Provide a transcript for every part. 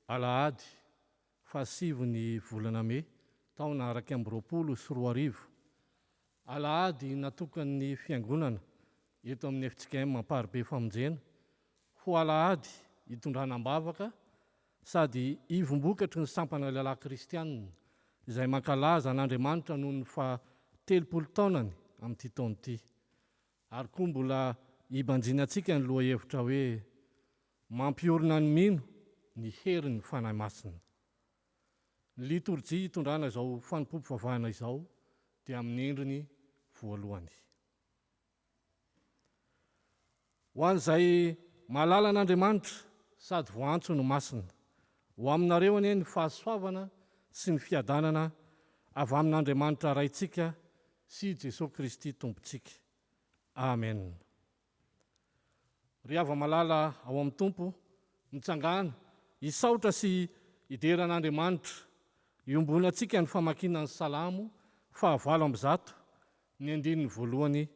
Alahady, fahasivy ny volana mey, taona 2021. Alahady natokan'ny Fiangonana eto amin'ny fjkm Amparibe Famonjena ho alahady hitondrana am-bavaka sady ivom-bokatry ny sampana lehilahy kristianina izay mankalaza an'Andriamanitra noho ny faha 30 taonany amin'ity taona ity. Ary koa mbola hibanjinantsika ny lohahevitra hoe Mampiorina ny mino ny herin'ny Fanahy Masina. Ny litorjia hitondrana izao fanompoam-pivavahana izao dia amin'ny endriny voalohany. Ho an'izay mahalala an'Andriamanitra sady voaantso no masina, ho aminareo anie ny fahasoavana sy ny fiadanana avy amin'Andriamanitra Raintsika sy Jesoa Kristy Tompontsika. Amen. Ry hava-malala ao amin'ny Tompo, mitsangàna, hisaotra sy hidera an'Andriamanitra. Iombonantsika ny famakiana ny Salamo faha-108, ny andininy voalohany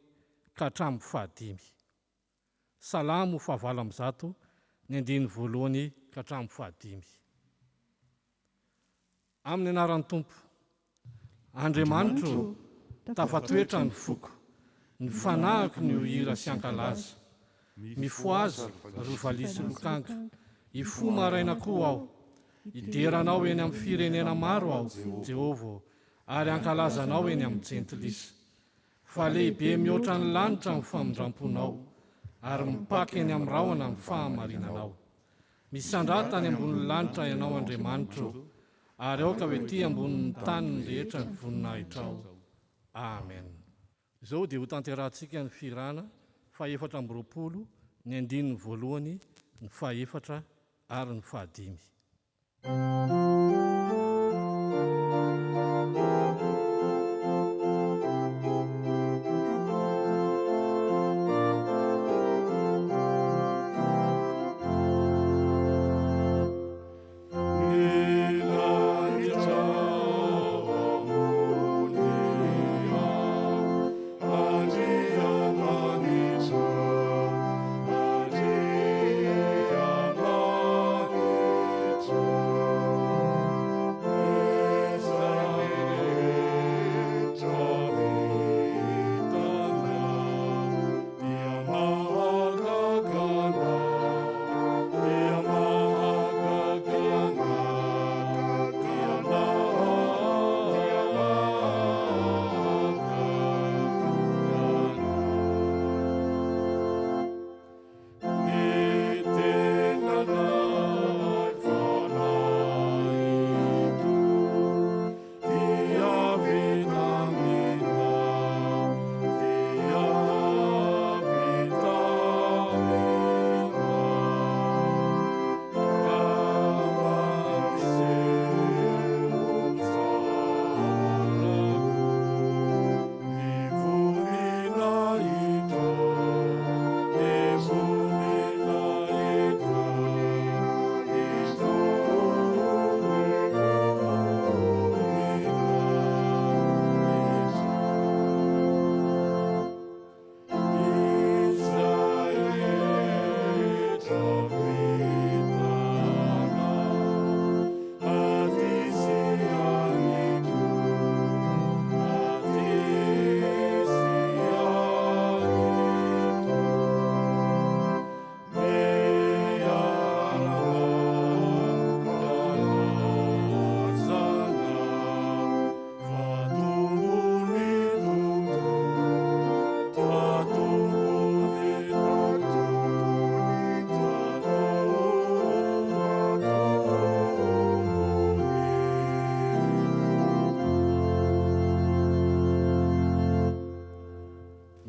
ka hatramin'ny fahadimy. Salamo faha-108, ny andininy voalohany ka hatramin'ny fahadimy. Amin'ny anaran'ny Tompo. Andriamanitro ô, tafatoetra ny foko, ny fanahiko no hihira sy hankalaza. Mifohaza, ry valiha sy lokanga, hifoha maraina koa aho. Hidera Anao eny amin'ny firenena maro aho, Jehovah ô, ary hankalaza Anao eny amin'ny jentilisa. Fa lehibe mihoatra ny lanitra ny famindram-ponao, ary mipaka eny amin'ny rahona ny fahamarinanao. Misandrata any ambonin'ny lanitra Ianao, Andriamanitro ô, ary aoka ho ety ambonin'ny tany ny rehetra ny voninahitrao. Amen. Izao dia hotanterahantsika ny fihirana faha-24, ny andininy voalohany, ny fahefatra ary ny fahadimy.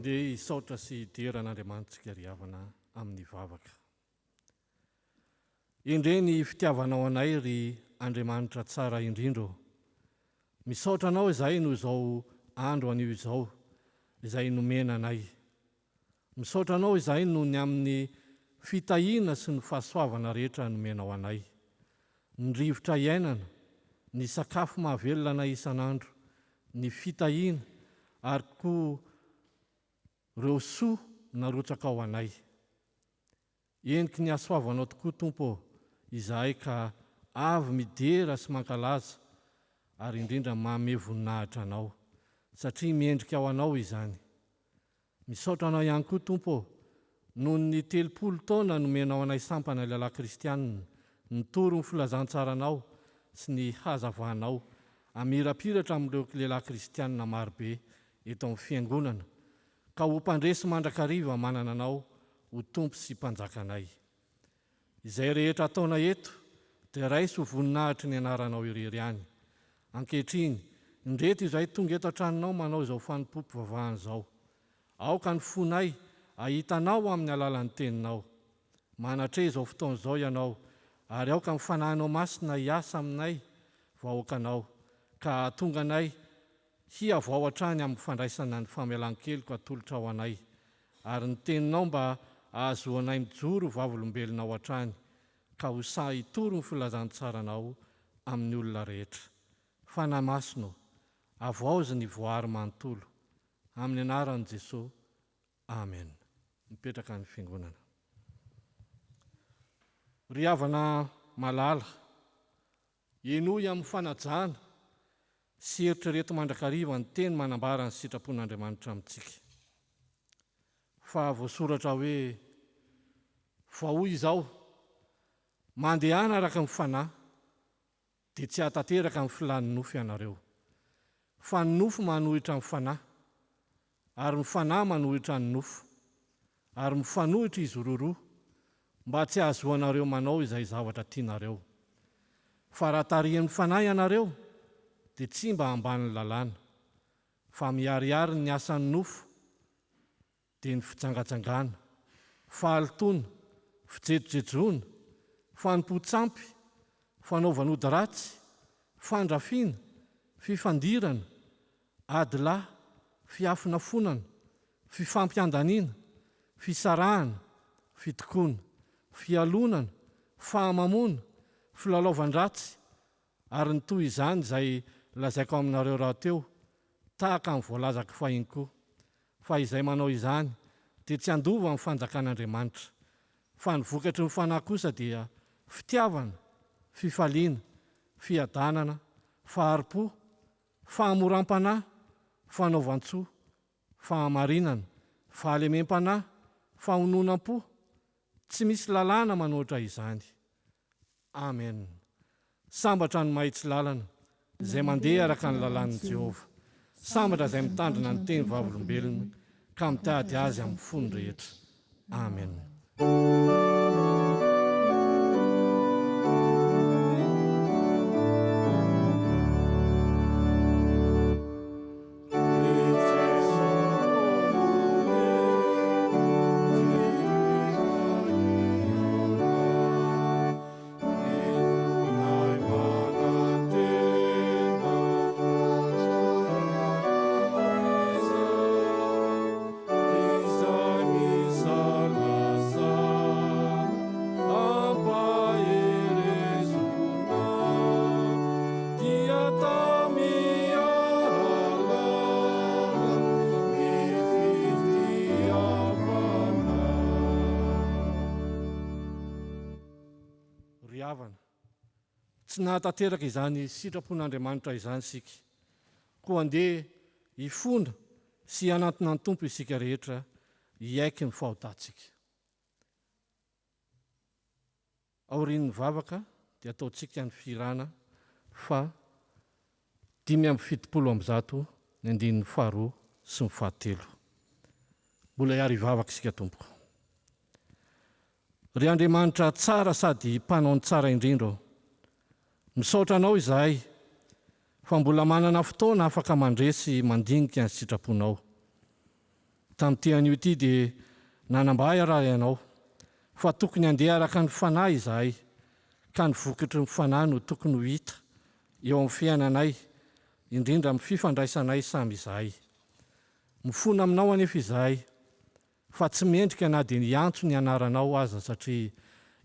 Ndeha hisaotra sy hidera an'Andriamanitsika ry havana amin'ny vavaka. Endrey ny fitiavanao anay ry Andriamanitra tsara indrindra ô! Misaotra Anao izahay noho izao andro anio izao izay nomena anay. Misaotra Anao izahay noho ny amin'ny fitahiana sy ny fahasoavana rehetra nomenao anay. Ny rivotra iainana, ny sakafo mahavelona anay isan'andro, ny fitahiana ary koa ireo soa narotsakao anay. Heniky ny hasoavanao tokoa Tompo ô izahay ka avy midera sy mankalaza ary indrindra manome voninahitra Anao, satria mendrika ho Anao izany. Misaotra Anao ihany koa Tompo ô, noho ny 30 taona nomenao anay sampana Lehilahy Kristianina, nitory ny filazantsaranao sy ny hazavanao hamirapiratra amin'ireo lehilahy kristianina marobe eto amin'ny Fiangonana, ka ho mpandresy mandrakariva manana Anao ho Tompo sy Mpanjakanay. Izay rehetra ataonay eto dia raiso ho voninahitry ny anaranao irery ihany. Ankehitriny, indreto izahay tonga eto an-tranonao manao izao fanompoam-pivavahana izao. Aoka ny fonay hahita Anao amin'ny alalan'ny Teninao. Manatreha izao fotoana izao Ianao, ary aoka ny Fanahinao Masina hiasa aminay vahoakanao, ka hahatonga anay hihavao hatrany amin'ny fandraisana ny famelan-keloka atolotrao anay, ary ny Teninao mba hahazoanay mijoro ho vavolombelonao hatrany, ka ho sahy hitory ny filazantsaranao amin'ny olona rehetra. Fanahy Masina ô, havaozy ny voary manontolo. Amin'ny anaran'i Jesoa, Amen. Mipetraka ny Fiangonana. Ry havana malala, henoy amin'ny fanajana sy eritrereto mandrakariva ny teny manambara ny sitrapon'Andriamanitra amintsika. Fa voasoratra hoe, Fa hoy izao, Mandehana araka ny Fanahy, dia tsy hahatanteraka ny filàn'ny nofo ianareo. Fa ny nofo manohitra ny Fanahy, ary ny Fanahy manohitra ny nofo, ary mifanohitra izy roroa, mba tsy hahazoanareo manao izay zavatra tianareo. Fa raha tarihin'ny Fanahy ianareo, dia tsy mba ambanin'ny lalàna, fa miharihary ny asan'ny nofo, dia ny fijangajangana, fahalotoana, fijejojejoana, fanompoan-tsampy, fanaovan'ody ratsy, fandrafiana, fifandirana, ady lahy, fiafonafonana, fifampiandaniana, fisarahana, fitokoana, fialonana, fahamamoana, filalaovan-dratsy, ary ny toy izany izay lazaiko aminareo rahateo, tahaka ny voalazako fahiny koa, fa izay manao izany dia tsy handova ny fanjakan'Andriamanitra. Fa ny vokatry ny Fanahy kosa dia fitiavana, fifaliana, fiadanana, fahari-po, fahamoram-panahy, fanaovan-tsoa, fahamarinana, fahalemem-panahy, fahononam-po, tsy misy lalàna manoatra izany. Amen. Sambatra ny mahitsy lalana, izay mandeha araka ny lalàn'i Jehovah. Sambatra izay mitandrina ny teny vavolombelona ka mitady azy amin'ny fony rehetra. Amen. Ry havana, tsy nahatanteraka izany sitrapon'Andriamanitra izany isika. Koa andeha hifona sy hanantona ny Tompo isika rehetra hiaiky ny fahotantsika. Aorian'ny vavaka dia ataontsika ny fihirana faha 175 ny andininy faharoa sy ny fahatelo. Mbola hiary hivavaka isika tompoko. Ry Andriamanitra tsara sady mpanao ny tsara indrindra ô, misaotra Anao izahay fa mbola manana fotoana afaka mandre sy mandinika ny sitraponao. Tamin'ity anio ity dia nanambara Ianao fa tokony handeha araka ny Fanahy izahay, ka ny vokatry ny Fanahy no tokony ho hita eo amin'ny fiainanay, indrindra amin'ny fifandraisanay samy izahay. Mifona aminao anefa izahay fa tsy mendrika na dia hiantso ny anaranao aza satria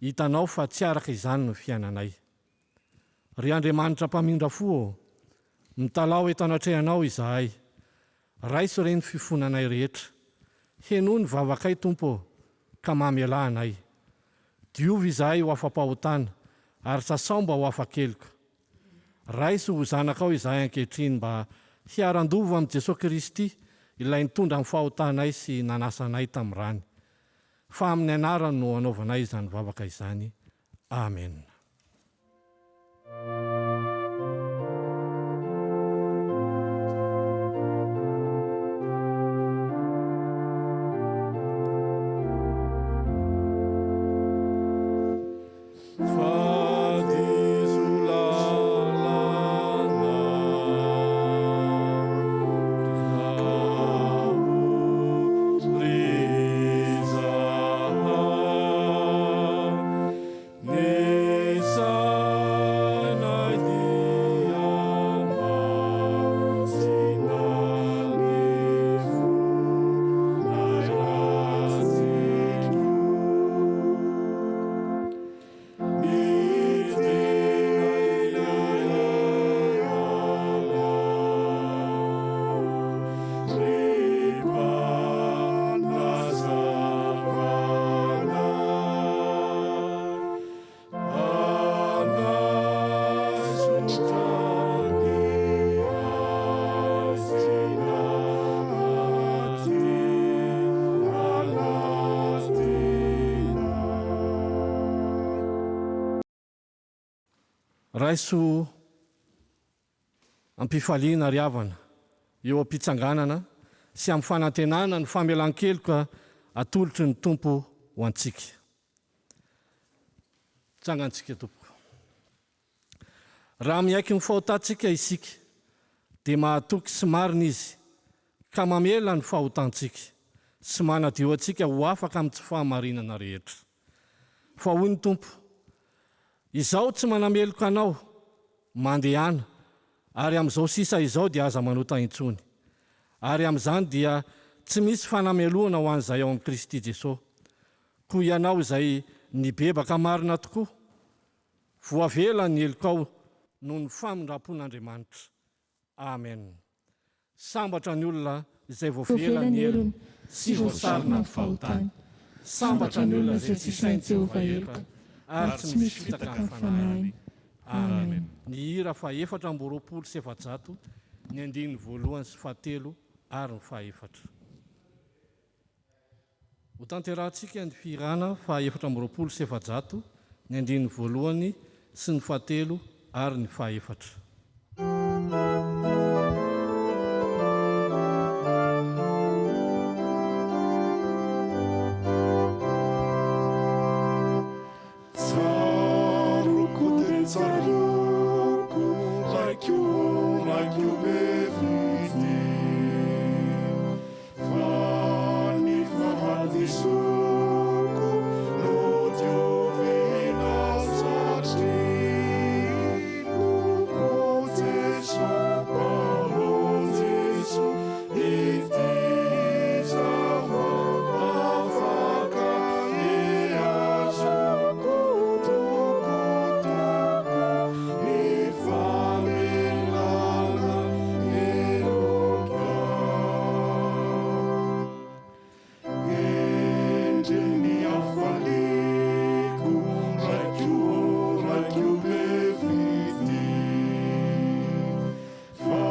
hitanao fa tsy araka izany ny fiainanay. Ry Andriamanitra mpamindra fo ô, mitalaho eto anatrehanao izahay, raiso re ny fifonanay rehetra. Henoy ny vavakay Tompo ô, ka mamelà anay. Diovy izahay ho afa-pahotana, ary sasao mba ho afa-keloka. Raiso ho zanakao izahay ankehitriny mba hiara-handova amin'i Jesoa Kristy ilay nitondra ny fahotanay sy nanasa anay tamin'ny rany. Fa amin'ny anarany no anaovanay izany vavaka izany. Amena. Fa diso lalana zaho ry izahay. Ny sainay dia masina, ny fonay ratsy koa. Raiso am-pifaliana ry havana eo am-pitsanganana sy amin'ny fanantenana ny famelan-keloka atolotry ny Tompo ho antsika. Tsangantsika tompoko. Raha miaiky ny fahotantsika isika, dia mahatoky sy marina Izy, ka mamela ny fahotantsika, sy manadio antsika ho afaka amin'ny tsy fahamarinana rehetra. Fa hoy ny Tompo, Izaho tsy manameloka anao, mandehana, ary amin'izao sisa izao dia aza manota intsony. Ary amin'izany dia tsy misy fanamelohana ho an'izay ao amin'i Kristy Jesosy. Koa ianao izay nibebaka marina tokoa, Voavela ny helokao noho ny famindram-pon'Andriamanitra. Amen. Sambatra ny olona izay voavela ny helony sy voasarona ny fahotany. Sambatra ny olona izay tsy isain'i Jehovah heloka ary tsy misy fitaka ny fanahiny. Amen. Ny hira faha 424, ny andininy voalohany sy fahatelo ary ny fahaefatra. Hotanterahantsika ny fihirana faha 424, ny andininy voalohany sy ny fahatelo ary ny fahaefatra. Tsaroako dia tsaroako, Raiko ô, Raiko be fitia, Fa ny fahadisoako no diovina satria O Jeso Mpamonjy soa ity izaho afaka Azoko tokotoko ny famelana heloka. Endrey ny hafaliako, Raiko ô, Raiko be fitia. Fa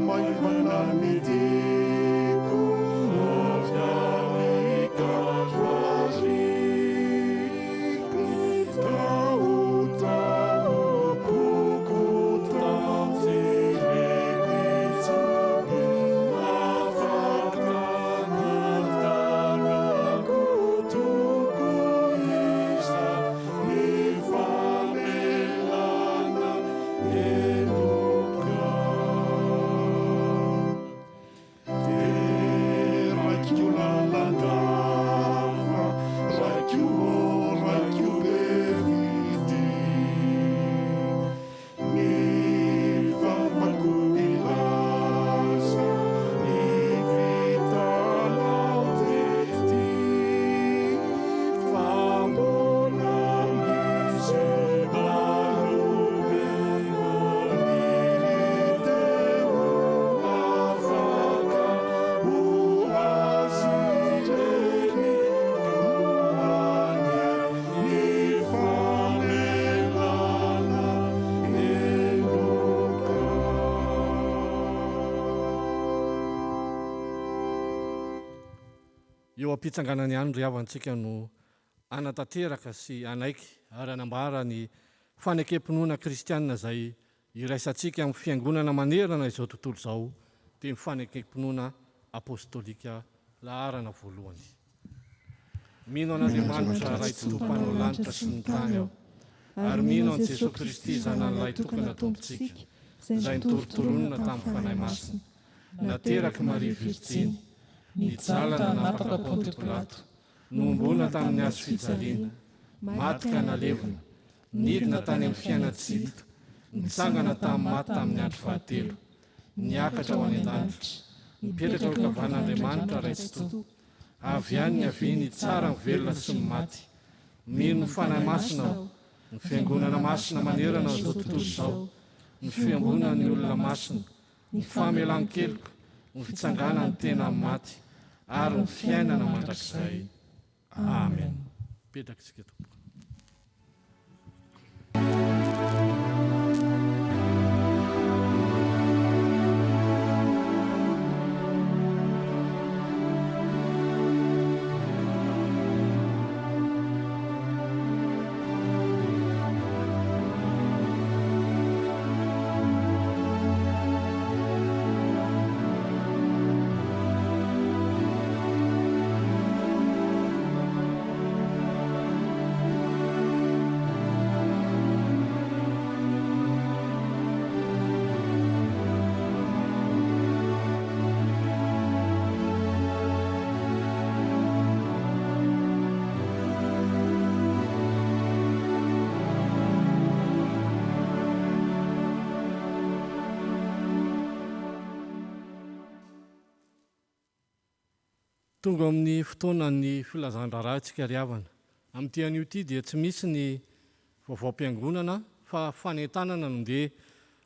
maivana ny diako avy any Kalvary. Ny tahotaho kokotanjereko intsony, afaka ny tanako toko iza ny famelana Heloka. Deraiko lalandava, Raiko ô, Raiko be fitia. Ny vavako hilaza ny vitanao tety. Fa mbola misy alobe maniry te ho afaka ho azy ireo. Eo am-pitsanganana ihany ry havana tsika no hanatanteraka sy hanaiky ary hanambara ny fanekem-pinoana kristiana izay iraisantsika amin'ny Fiangonana manerana izao tontolo izao dia ny fanekem-pinoana apostolika laharana voalohany. Mino an'Andriamanitra Ray Tsitoha Mpanao lanitra sy ny tany aho, ary mino an'i Jesoa Kristy Zanany Lahitokana Tompontsika, izay nitorontoronina tamin'ny Fanahy Masina, Naterak'i Maria Virjiny, nijaly nanapaka Ponto Pilato, nohomboana tamin'ny hazo fijaliana, maty ka nalevina, nidina tany amin'ny fiainan-tsy hita, nitsangana tamin'ny maty tamin'ny andro fahatelo, niakatra ho any an-danitra, nipetraka eo ankavan'Andriamanitra Ray Tsitoha, avy any niaviany hitsara ny velona sy ny maty. Mino ny Fanahy Masina aho, ny Fiangonana Masina manerana izao tontolo izao, ny Fiangonan'ny olona masina, ny famelan-keloka, ny fitsanganan'ny tena amin'ny maty, ary ny fiainana mandrakizay. Amen. Mipetraka isika tompoko. Tonga amin'ny fotoanan'ny filazan-draharaha isika ry havana. Amin'ity anio ity dia tsy misy ny vaovaom-piangonana fa fanentanana no ndeha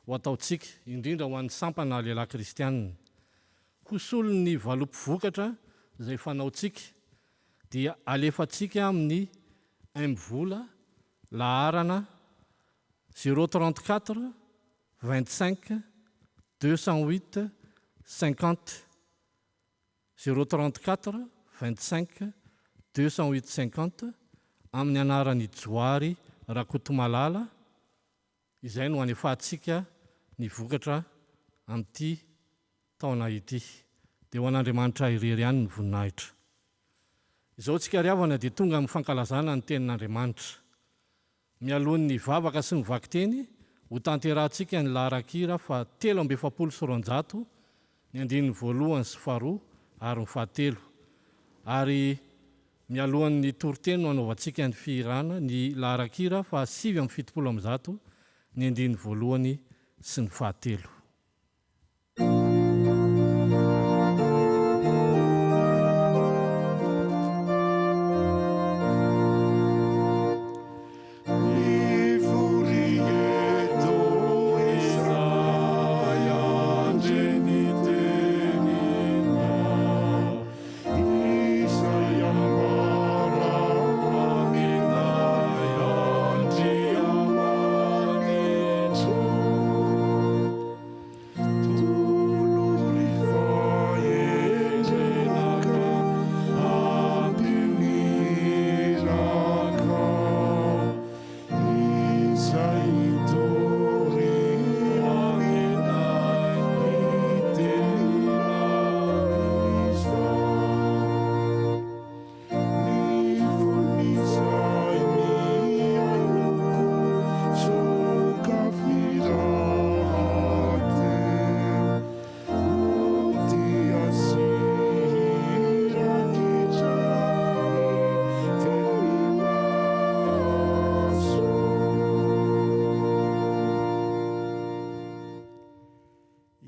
ho ataontsika, indrindra ho an'ny sampana lehilahy kristianina. Ho solon'ny valopy vokatra izay fanaontsika dia alefantsika amin'ny MVola laharana zéro 34 25 208 50, zéro 34 25 208 50, amin'ny anaran'i Johary Rakotomalala, izay no anefantsika ny vokatra amin'ity taona ity. Dia ho an'Andriamanitra irery ihany ny voninahitra. Izao tsika ry havana dia tonga amin'ny fankalazana ny tenin'Andriamanitra. Mialohan'ny vavaka sy ny vakiteny, ho tanterahantsika ny laharan-kira faha 243, ny andininy voalohany sy faharoa ary ny fahatelo. Ary mialohan'ny toriteny no hanaovantsika ny fihirana ny laharan-kira faha 179, ny andininy voalohany sy ny fahatelo.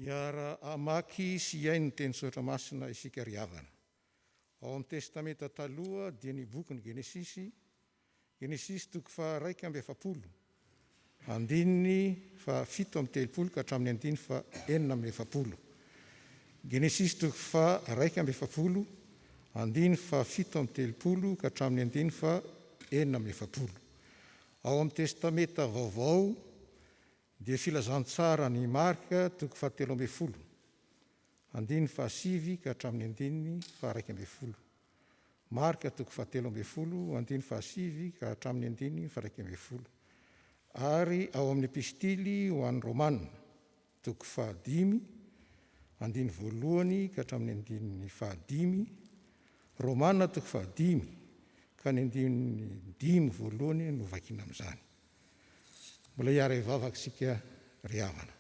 Hiara-hamaky sy hihaino ny teny soratra masina isika ry havana. Ao amin'ny Testamenta Taloha dia ny bokin'ny Genesisy, Genesisy toko faha-41, andininy faha-37 ka hatramin'ny andininy faha-46. Genesisy toko faha-41, andininy faha-37 ka hatramin'ny andininy faha-46. Ao amin'ny Testamenta Vaovao dia Filazantsaran'i Marka toko faha-13. Andininy fahasivy ka hatramin'ny andininy faha-11. Marka toko fahatelo ambin'ny folo andininy fahasivy ka hatramin'ny andininy faha-11, ary ao amin'ny Epistily ho an'ny Romana toko fahadimy andininy voalohany ka hatramin'ny andininy fahadimy, Romana toko fahadimy ka ny andininy dimy voalohany no vakina amin'izany. Mbola hiara-hivavaka isika ry havana.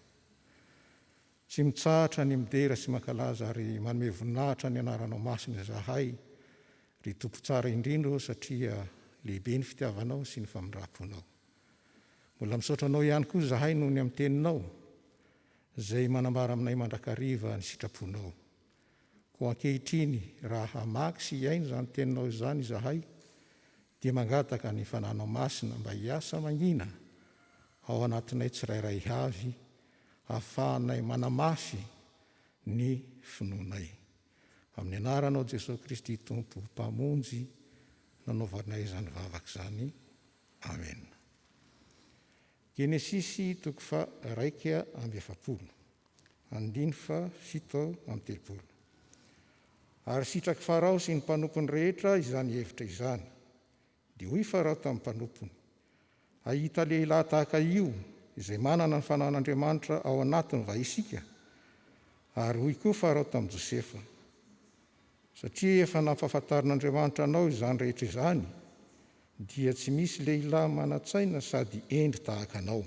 Tsy mitsahatra ny midera sy mankalaza ary manome voninahitra ny anaranao masina izahay ry Tompo tsara indrindra ô satria lehibe ny fitiavanao sy ny famindram-ponao. Mbola misaotra anao ihany koa izahay noho ny amin'ny teninao izay manambara aminay mandrakariva ny sitraponao. Koa ankehitriny raha hamaky sy hihaino izany teninao izany izahay dia mangataka ny Fananao Masina mba hiasa mangina ao anatinay tsirairay avy ahafahanay manamafy ny finoanay. Amin'ny anaranao Jesoa Kristy Tompo Mpamonjy nanaovanay izany vavaka izany. Amena. Genesisy toko faha-41, andiny faha-37. Ary sitrak'i Farao sy ny mpanompony rehetra izany hevitra izany. Dia hoy Farao tamin'ny mpanompony, Hahita lehilahy tahaka io izay manana ny fanan'Andriamanitra ao anatiny va isika? Ary hoy koa Farao tamin'i Josefa, Satria efa nampahafantarin'Andriamanitra anao izany rehetra izany, dia tsy misy lehilahy manan-tsaina sady hendry tahaka anao.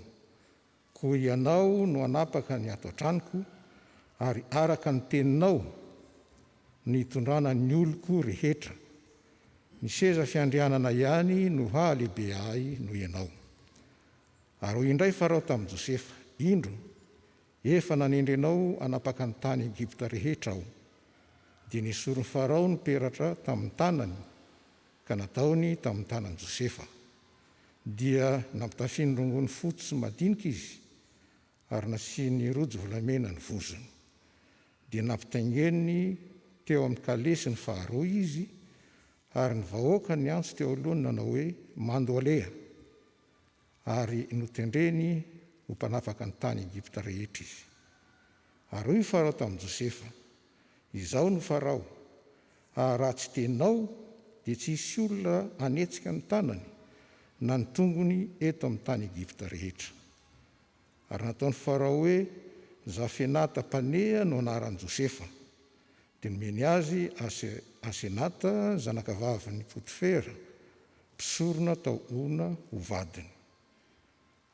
Koa ianao no hanapaka ny ato an-tranoko, ary araka ny teninao no hitondrana ny oloko rehetra. Ny seza fiandrianana ihany no hahalehibe ahy noho ianao. Ary hoy indray Farao tamin'i Josefa, Indro, efa nanendry anao hanapaka ny tany Egypta rehetra aho. Dia nesorin'i Farao ny peratra tamin'ny tanany, ka nataony tamin'ny tanan'i Josefa. Dia nampitafiany rongony fotsy madinika izy, ary nasiany rojo volamena ny vozony. Dia nampitaingeniny teo amin'ny kalesiny faharoa izy, ary ny vahoaka niantso teo alohany nanao hoe, Mandoaleha! Ary notendreny ho mpanapaka ny tany Egypta rehetra izy. Ary hoy Farao tamin'i Josefa, Izaho no Farao, ary raha tsy teninao, dia tsy hisy olona hanetsika ny tanany na ny tongony eto amin'ny tany Egypta rehetra. Ary nataon'i Farao hoe Zafenata Panea no anaran'i Josefa. Dia nomeny azy Asenata, zanakavavin'i Potifera, mpisorona tao Ona, ho vadiny.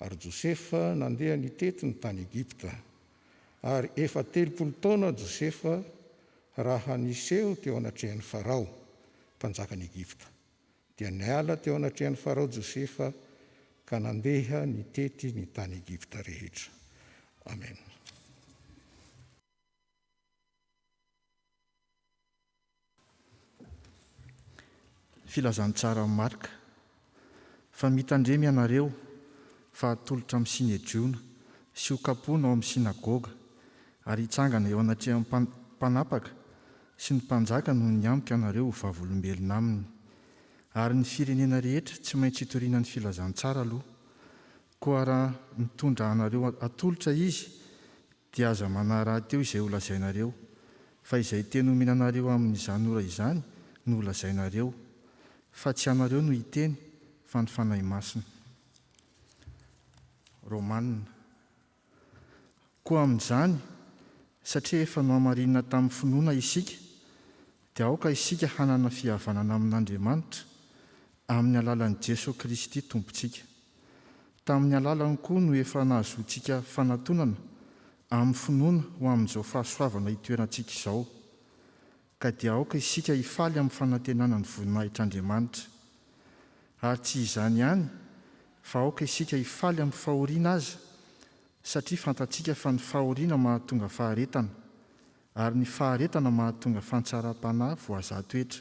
Ary Josefa nandeha nitety ny tany Egypta. Ary efa 30 taona Josefa raha niseho teo anatrehan'i Farao, mpanjakan'i Egypta. Dia niala teo anatrehan'i Farao Josefa ka nandeha nitety ny tany Egypta rehetra. Amena. Filazantsaran'i Marka. Fa mitandrema ianareo fa hatolotra amin'ny Synedriona sy hokapohina ao amin'ny synagoga ary hitsangana eo anatrehan'ny mpanapaka sy ny mpanjaka noho ny amiko ianareo ho vavolombelona aminy. Ary ny firenena rehetra tsy maintsy hitoriana ny filazantsara aloha. Koa raha mitondra anareo hatolotra izy Dia aza manahy rahateo izay holazainareo, fa izay teny omena anareo amin'izany ora izany no holazainareo, fa tsy ianareo no hiteny, fa ny Fanahy Masina. Romana. Koa amin'izany, satria efa nohamarinina tamin'ny finoana isika, dia aoka isika hanana fihavanana amin'Andriamanitra, amin'ny alalan'i Jesoa Kristy Tompontsika. Tamin'ny alalany koa no efa nahazoantsika fanatonana amin'ny finoana ho amin'izao fahasoavana itoerantsika izao. Ka dia aoka isika hifaly amin'ny fanantenana ny voninahitr'Andriamanitra. Ary tsy izany ihany, fa aoka isika hifaly amin'ny fahoriana aza, satria fantatsika fa ny fahoriana mahatonga faharetana, ary ny faharetana mahatonga fantsaram-panahy voazaha toetra,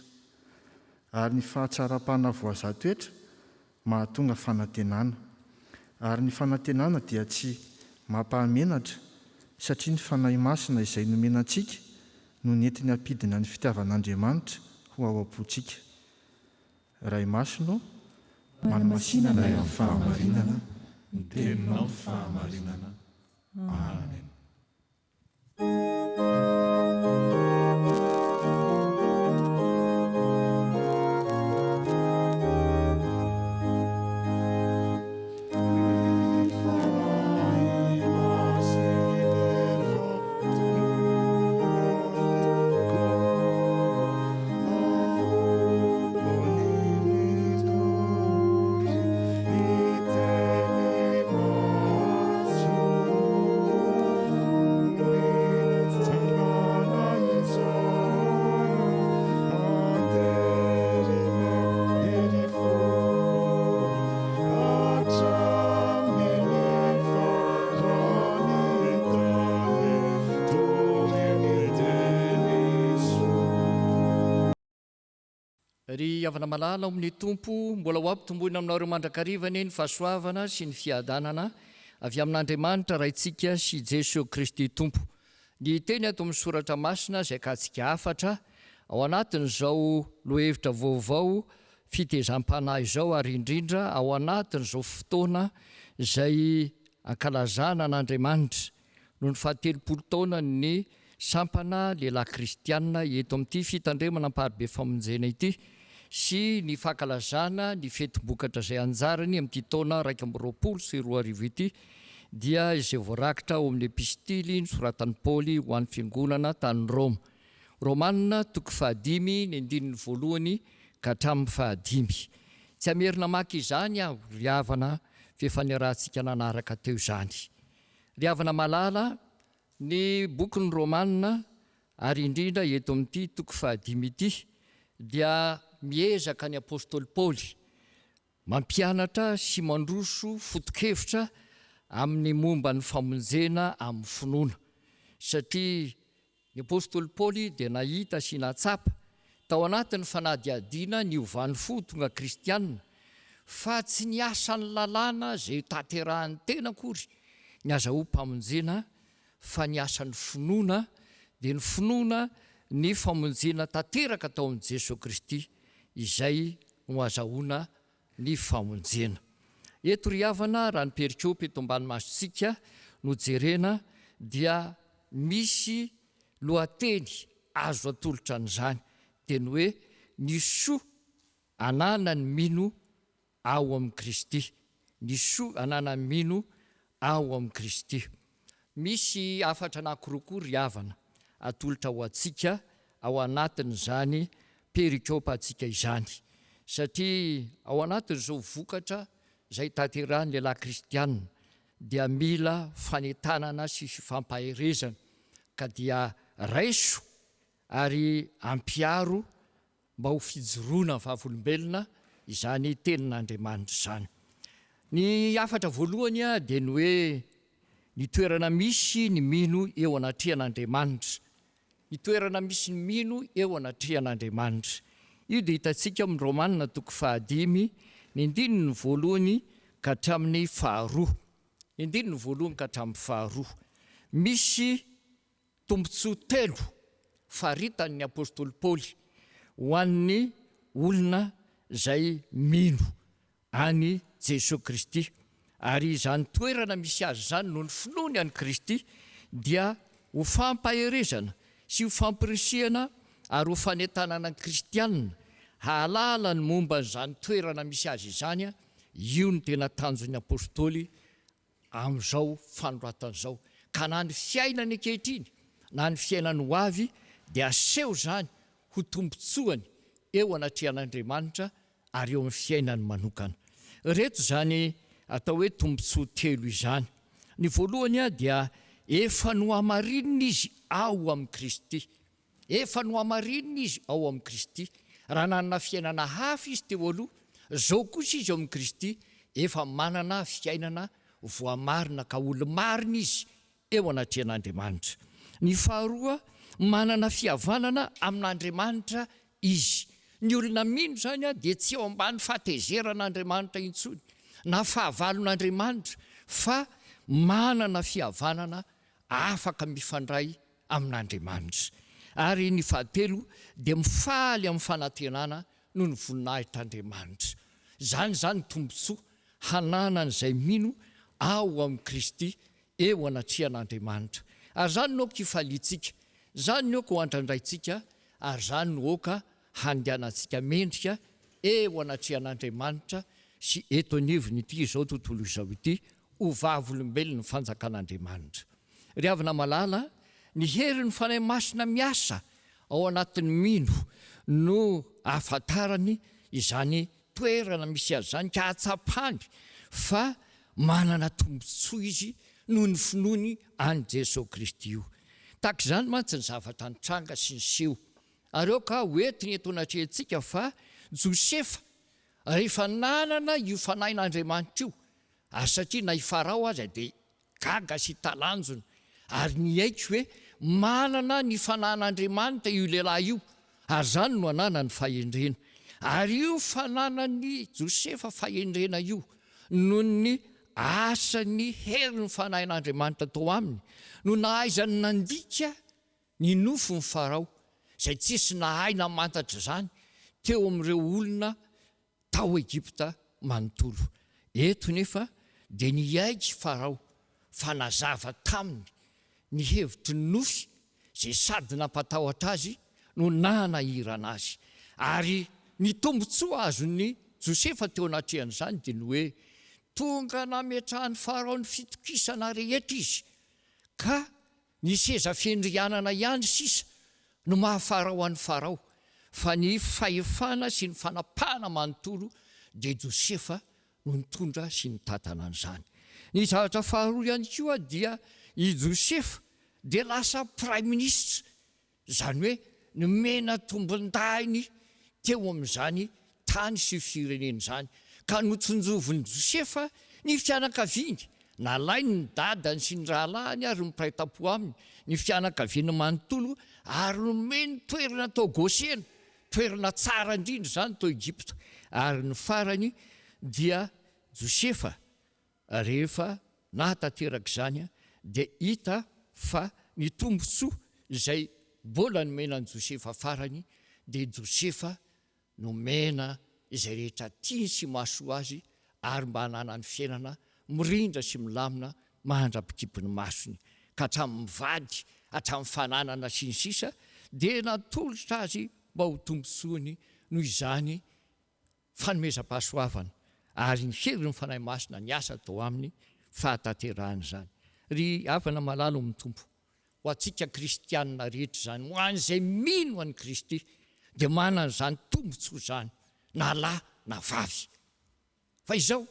ary ny fahatsaram-panahy voazaha toetra mahatonga fanantenana. Ary ny fanantenana dia tsy mampahamenatra, satria ny Fanahy Masina izay nomena antsika no nentiny hampidina ny fitiavan'Andriamanitra ho ao am-pontsika. Ray Masina ô, manamasina anay amin'ny fahamarinana, ny Teninao no fahamarinana. Amen. Ry havana malala ao amin'ny Tompo, mbola ho ampitomboina aminareo mandrakariva anie ny fahasoavana sy ny fiadanana avy amin'Andriamanitra Raintsika sy Jesoa Kristy Tompo. Ny teny ato amin'ny Soratra Masina izay akatsika hafatra ao anatin'izao lohahevitra vaovao fitezam-panahy izao ary indrindra ao anatin'izao fotoana izay ankalazana an'Andriamanitra noho ny fahatelopolo taonan'ny sampana lehilahy kristiana eto amin'ity fitandremana Amparibe Famonjena ity sy ny fankalazana ny fetim-bokatra izay anjarany amin'ity taona 2021 ity dia izay voarakitra ao amin'ny epistily nosoratan'i Paoly ho an'ny fiangonana tany Roma. Romana toko fahadimy ny andininy voalohany ka hatramin'ny fahadimy. Tsy hamerina maka izany aho ry havana f'efa niarahantsika nanaraka teo izany. Ry havana malala, ny bokin'ny Romana ary indrindra eto amin'ity toko fahadimy ity dia miezaka ny apostoly Paoly Mampianatra sy mandroso foto-kevitra amin'ny momba ny famonjena amin'ny finoana, satria ny apostoly Paoly dia nahita sy nahatsapa, tao anatin'ny fanadihadiana niovany fo ho tonga kristiana, fa tsy ny asan'ny lalàna izay tanterahan'ny tena akory ny azahoam-pamonjena, fa ny asan'ny finoana, dia ny finoana ny famonjena tanteraka tao amin'i Jesoa Kristy, izay no azahoana ny famonjena. Eto ry havana, raha ny perikopa eto ambany masontsika no jerena dia misy lohateny azo atolotra an'izany, dia ny hoe ny soa ananan'ny mino ao amin'i Kristy. Ny soa ananan'ny mino ao amin'i Kristy. Misy hafatra anankiroa koa ry havana atolotra ho antsika ao anatin'izany perikopantsika izany. Satria ao anatin'izao vokatra izay tanterahin'ny lehilahy kristiana dia mila fanentanana sy fifampaherezana ka dia raiso ary ampiharo mba ho fijoroana vavolombelona izany tenin'Andriamanitra izany. Ny hafatra voalohany dia ny hoe ny toerana misy ny mino eo anatrehan'Andriamanitra. Ny toerana misy ny mino eo anatrehan'Andriamanitra. Io dia hitantsika ao amin'ny Romana toko fahadimy, ny andininy voalohany ka hatramin'ny faharoa. Ny andininy voalohany ka hatramin'ny faharoa. Misy Tombontsoa telo faritan'ny apostoly Paoly ho an'ny olona izay mino an'i Jesoa Kristy, ary izany toerana misy azy izany noho ny finoany an'i Kristy dia ho fampaherezana sy ho fampirisihana ary ho fanentanana ny kristiana hahalala ny momba an'izany toerana misy azy izany, io no tena tanjon'ny apostoly amin'izao fanoratana izao, ka na ny fiainany ankehitriny na ny fiainany ho avy dia aseho izany ho tombontsoany eo anatrehan'Andriamanitra ary eo amin'ny fiainany manokana. Ireto izany atao hoe tombontsoa telo izany. Ny voalohany dia efa nohamarinina izy ao amin'i Kristy. Efa nohamarinina izy ao amin'i Kristy. Raha nanana fiainana hafa izy teo aloha, izao kosa izy ao amin'i Kristy efa manana fiainana voamarina ka olo-marina izy eo anatrehan'Andriamanitra. Ny faharoa, manana fihavanana amin'Andriamanitra izy. Ny olona mino izany dia tsy eo ambany fahatezeran'Andriamanitra intsony na fahavalon'Andriamanitra fa manana fihavanana afaka mifandray amin'Andriamanitra. Ary ny fahatelo dia mifaly amin'ny fanantenana noho ny voninahitr'Andriamanitra. Izany izany ny tombontsoa hananan'izay mino ao amin'i Kristy eo anatrehan'Andriamanitra. Ary izany no aoka hifaliantsika, izany no aoka ho andrandraintsika, ary izany no aoka handehanantsika mendrika eo anatrehan'Andriamanitra sy eto anivon'ity izao tontolo izao ity ho vavolombelon'ny fanjakan'Andriamanitra. Ry havana malala, ny herin'ny Fanahy Masina miasa ao anatin'ny mino no ahafantarany izany toerana misy azy izany ka ahatsapany fa manana tombontsoa izy noho ny finoany an'i Jesoa Kristy io. Tahaka izany mantsy ny zavatra nitranga sy niseho. Ary aoka ho entiny eto anatrehantsika fa Josefa rehefa nanana io Fanahin'Andriamanitra io, ary satria na i Farao aza dia gaga sy talanjona ary niaiky hoe manana ny fanahin'Andriamanitra io lehilahy io ary izany no ananany fahendrena. Ary io fananan'i Josefa fahendrena io, noho ny asan'ny herin'ny Fanahin'Andriamanitra tao aminy, no nahaizany nandika ny nofin'i Farao, izay tsisy nahay namantatra izany teo amin'ireo olona tao Egypta manontolo. Eto nefa dia niaiky Farao fa nazava taminy ny hevitry ny nofy izay sady nampatahotra azy no nanahirana azy. Ary ny tombontsoa azon'i Josefa teo anatrehan'izany dia ny hoe tonga nametrahan'i Farao ny fitokisana rehetra izy ka Ny seza fiandrianana ihany sisa no maha Farao an'i Farao, fa ny fahefana sy ny fanapahana manontolo dia Josefa no nitondra sy nitantana an'izany. Ny zavatra faharoa ihany koa dia i Josefa dia lasa praiminisitra Izany hoe nomena tombondahiny teo amin'izany tany sy firenena izany, ka notsinjovin'i Josefa ny fianakaviany, nalainy ny dadany sy ny rahalahiny ary ny mpiray tampo aminy, ny fianakaviany manontolo, ary nomeny toerana tao Gosena, toerana tsara indrindra izany tao Egypta. Ary ny farany dia Josefa Rehefa nahatanteraka izany dia hita fa ny tombontsoa izay mbola nomena an'i Josefa farany dia Josefa nomena izay rehetra tiany sy mahasoa azy ary mba hananany fiainana mirindra sy milamina mandra-pikipy ny masony ka hatramin'ny vady hatramin'ny fananana sy ny sisa dia natolotra azy mba ho tombontsoany noho izany fanomezam-pahasoavana ary ny herin'ny Fanahy Masina niasa tao aminy fahatanterahana izany. Ry havana malala ao amin'ny Tompo, ho antsika kristianina rehetra izany, ho an'izay mino an'i Kristy dia manana izany tombontsoa izany na lahy na vavy. Fa izao,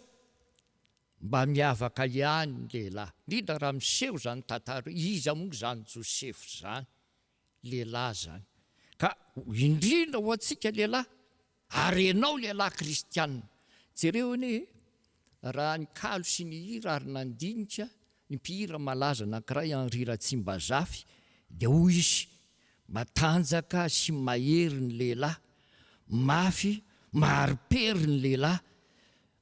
mba miavaka ihany ny lehilahy, indrindra raha miseho izany tantara hoe iza moa izany Josefa izany, lehilahy izany. Ka indrindra ho antsika lehilahy, Ary ianao lehilahy kristianina, jereo anie e, raha nikalo sy nihira ary nandinika ny mpihira malaza anankiray Henri Ratsimbazafy dia hoy izy, matanjaka sy mahery ny lehilahy, mafy mahari-pery ny lehilahy,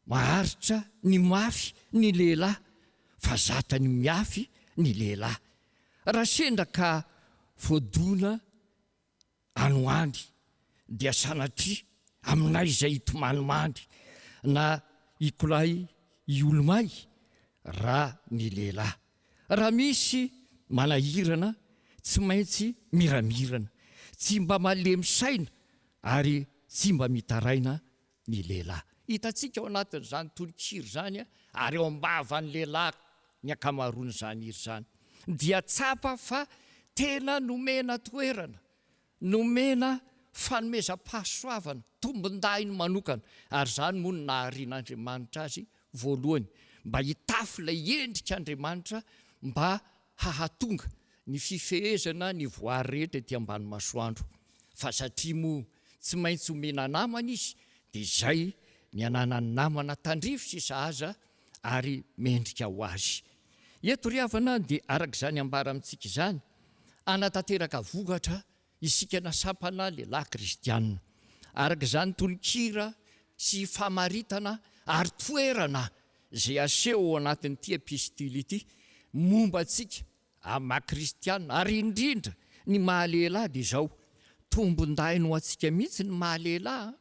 maharitra ny mafy ny lehilahy, fa zatra ny miafy ny lehilahy. Raha sendra ka voadona any ho any dia sanatria aminay izay hitomany na hikolay hiolomay raha ny lehilahy. Raha misy manahirana tsy maintsy miramirana, tsy mba malemy saina ary tsy mba mitaraina ny lehilahy. Hitantsika ao anatin'izany tononkira izany ary eo am-bavan'ny lehilahy ny ankamaroan'izany hira izany dia tsapa fa tena nomena toerana, nomena fanomezam-pahasoavana, tombondahiny manokana ary izany moa no naharian'Andriamanitra azy voalohany mba hitafy ilay endrik'Andriamanitra mba hahatonga ny fifehezana ny voary rehetra ety ambany masoandro fa satria moa tsy maintsy omena namana izy dia izay ny ananany namana tandrify sy sahaza ary mendrika ho azy. Eto ry havana dia araka izany ambara amintsika izany, hanatanteraka vokatra isika na sampana lehilahy kristianina. Araka izany tononkira sy famaritana ary toerana izay aseho ao anatin'ity epistily ity momba antsika amin'ny maha kristianina ary indrindra ny maha lehilahy dia izao, tombondahiny ho antsika mihitsy ny maha lehilahy an!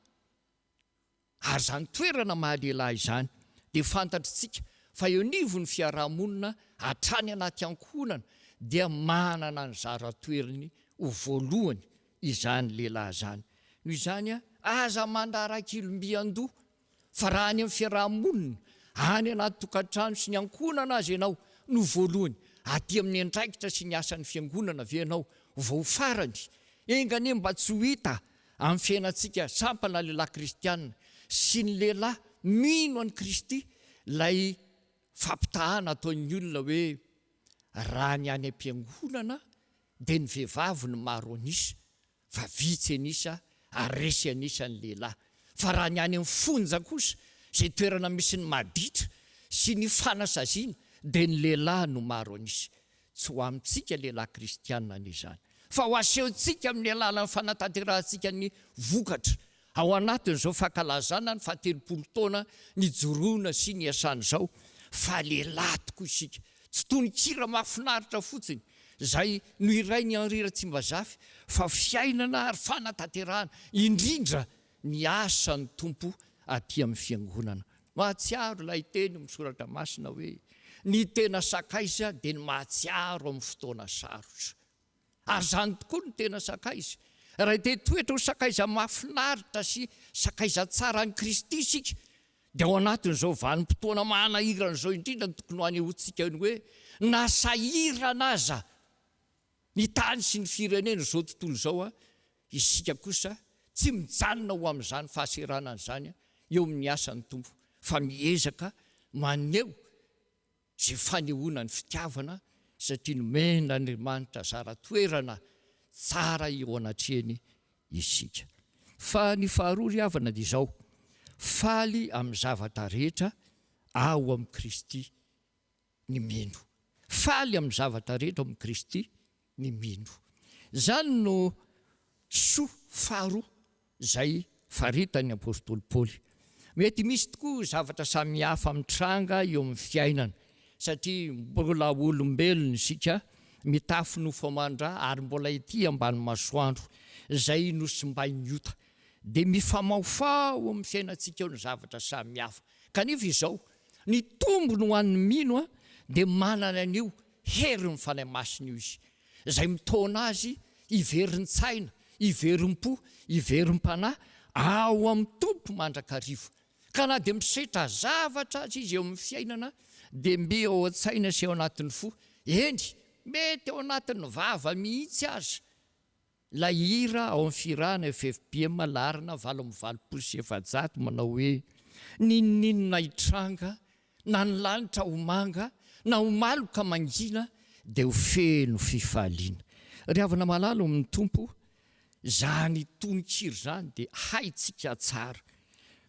Ary izany toerana maha lehilahy izany dia fantatr'tsika fa eo anivon'ny fiaraha-monina hatrany anaty ankohonana dia manana ny zara toerany ho voalohany izany lehilahy izany. Noho izany aza mandrarak'ilombian-doha fa raha any amin'ny fiaraha-monina, any anaty tokantrano sy ny ankohonana aza ianao no voalohany, aty amin'ny andraikitra sy ny asan'ny fiangonana ve ianao vao farany? Enga anie mba tsy ho hita Amin'ny fiainantsika sampana lehilahy kristiana sy ny lehilahy mino an'i Kristy ilay fampitahana ataon'ny olona hoe raha ny any am-piangonana dia ny vehivavy no maro an'isa fa vitsy an'isa ary resy an'isa ny lehilahy fa raha ny any amin'ny fonja kosa izay toerana misy ny maditra sy ny fanasaziana dia ny lehilahy no maro an'isa. Tsy ho amintsika lehilahy kristiana anie izany, fa ho asehontsika amin'ny alalan'ny fanatanterahantsika ny vokatra. Ao anatin'izao fankalazana ny fahatelopolo taona nijoroana sy niasana izao fa lehilahy tokoa isika. Tsy tononkira mahafinaritra fotsiny izay nohirain'i Henri Ratsimbazafy fa fiainana ary fanatanterahana indrindra ny asan'ny Tompo aty amin'ny Fiangonana. Mahatsiaro ilay teny amin'ny Soratra Masina hoe, Ny tena sakaiza dia ny mahatsiaro amin'ny fotoana sarotra. Ary izany tokoa no tena sakaiza. Raha te hitoetra ho sakaiza mahafinaritra sy sakaiza tsara an'i Kristy isika, dia ao anatin'izao vanim-potoana manahirana izao indrindra no tokony ho anehoantsika ny hoe na sahirana aza ny tany sy ny firenena izao tontolo izao, isika kosa tsy mijanona ho amin'izany fahaseranana izany eo amin'ny asan'ny Tompo fa miezaka maneho izay fanehoana ny fitiavana satria nomen'Andriamanitra zara toerana tsara eo anatrehany isika. Fa ny faharoa ry havana dia izao, faly amin'ny zavatra rehetra ao amin'i Kristy ny mino. Faly amin'ny zavatra rehetra ao amin'i Kristy ny mino. Izany no soa faharoa izay faritan'ny apostoly Paoly. Mety misy tokoa zavatra samihafa mitranga eo amin'ny fiainana, satria mbola olombelona isika, mitafy nofo aman-dra ary mbola ety ambany masoandro, izay nosimbain'ny ota. Dia mifamahofaho amin'ny fiainantsika eo ny zavatra samihafa. Kanefa izao, ny tombony ho an'ny mino dia manana an'io herin'ny Fanahy Masina io izy, izay mitaona azy hiverin-tsaina, hiverim-po, hiverim-panahy ao amin'ny Tompo mandrakariva. Ka na dia misetra zavatra aza izy eo amin'ny fiainana dia mby ao an-tsaina sy ao anatin'ny fo, eny, mety ao anatin'ny vava mihitsy aza, Ilay hira ao amin'ny fihirana FFPM laharana 488 manao hoe, N'inon'inona hitranga, na ny lanitra ho manga, na ho maloka mangina, dia ho feno fifaliana. Ry havana malala ao amin'ny Tompo, izany tononkira izany dia haintsika tsara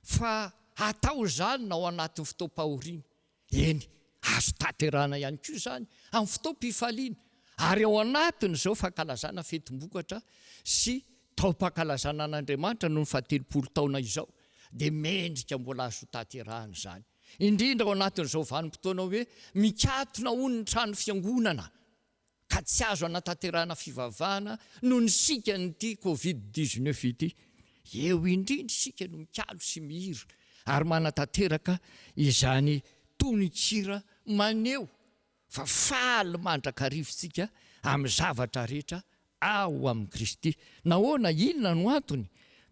fa hatao izany na ao anatin'ny fotoam-pahoriana, Eny, azo tanterahina ihany koa izany amin'ny fotoam-pifaliana, ary ao anatin'izao fankalazana fetim-bokatra sy taom-pankalazana an'Andriamanitra noho ny fahatelopolo taona izao, dia mendrika mbola azo hotanterahina izany. Indrindra ao anatin'izao vanim-potoana hoe mikatona hono ny trano fiangonana, ka tsy azo anatanterahana fivavahana noho ny sikan'ity covid 19 ity. Eo indrindra isika no mikalo sy mihira ary manatanteraka izany tononkira maneho fa faly mandrakariva isika amin'ny zavatra rehetra ao amin'i Kristy. Nahoana? Inona no antony?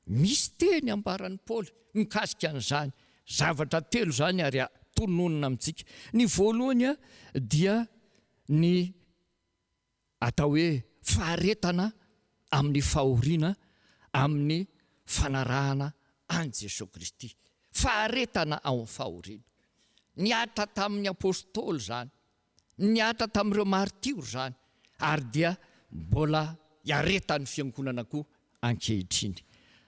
Misy teny ambaran'i Paoly mikasika an'izany zavatra telo izany ary tononina amintsika. Ny voalohany dia ny atao hoe faharetana amin'ny fahoriana amin'ny fanarahana an'i Jesoa Kristy. Faharetana ao amin'ny fahoriana. Nihatra tamin'ny Apôstôly izany, nihatra tamin'ireo maritiora izany, ary dia mbola iaretan'ny Fiangonana koa ankehitriny.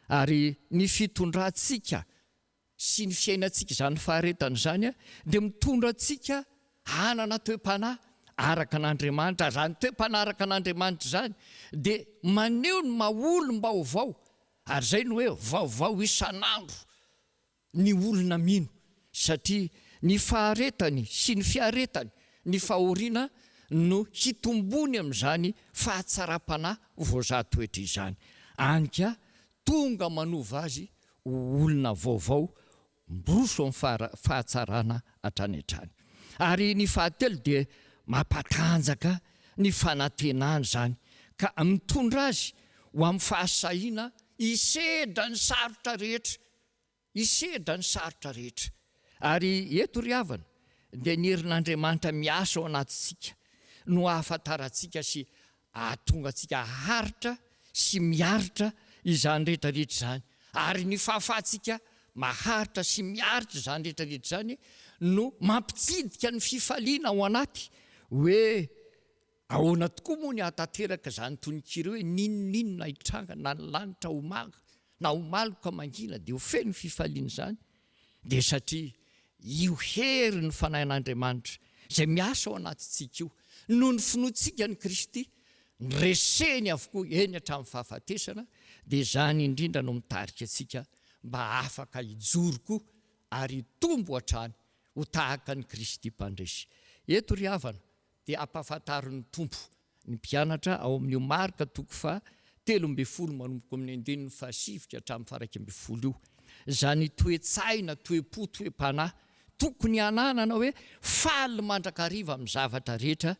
Ary ny fitondrantsika sy ny fiainantsika izany faharetana izany dia mitondra antsika hanana toe-panahy araka an'Andriamanitra, ary izany toe-panahy araka an'Andriamanitra izany dia maneho ny maha olom-baovao, ary izay no hoe vaovao isan'andro ny olona mino, satria ny faharetany sy ny fiaretany ny fahoriana no hitombony amin'izany fahatsaram-panahy voazaha toetra izany, any ka tonga manova azy ho olona vaovao miroso amin'ny fahatsarana hatrany hatrany. Ary ny fahatelo dia mampatanjaka ny fanantenana izany ka mitondra azy ho amin'ny fahasahiana hisedra ny sarotra rehetra Hisedra ny sarotra rehetra. Ary eto ry havana dia ny herin'Andriamanitra miasa ao anatintsika no ahafantarantsika sy ahatonga antsika haharitra sy miaritra izany rehetra rehetra izany. Ary ny fahafahantsika maharitra sy miaritra izany rehetra rehetra izany no mampitsidika ny fifaliana ao anaty hoe Ahoana tokoa moa ny hahatanteraka izany tononkira hoe n'inon'inona hitranga na ny lanitra ho manga na ho maloka mangina dia ho feno fifaliana izany? Dia satria io herin'ny Fanahin'Andriamanitra izay miasa ao anatintsika io noho ny finoantsika an'i Kristy, noreseny avokoa eny hatramin'ny fahafatesana, dia izany indrindra no mitarika antsika. mba afaka hijoro koa ary hitombo hatrany ho tahaka an'i Kristy Mpandresy. Eto ry havana dia ampahafantarin'ny Tompo ny mpianatra ao amin'io Marka toko faha 13 manomboka amin'ny andininy faha sivy ka hatramin'ny faha 11 io. Izany toe-tsaina, toe-po, toe-panahy tokony hananana hoe faly mandrakariva amin'ny zavatra rehetra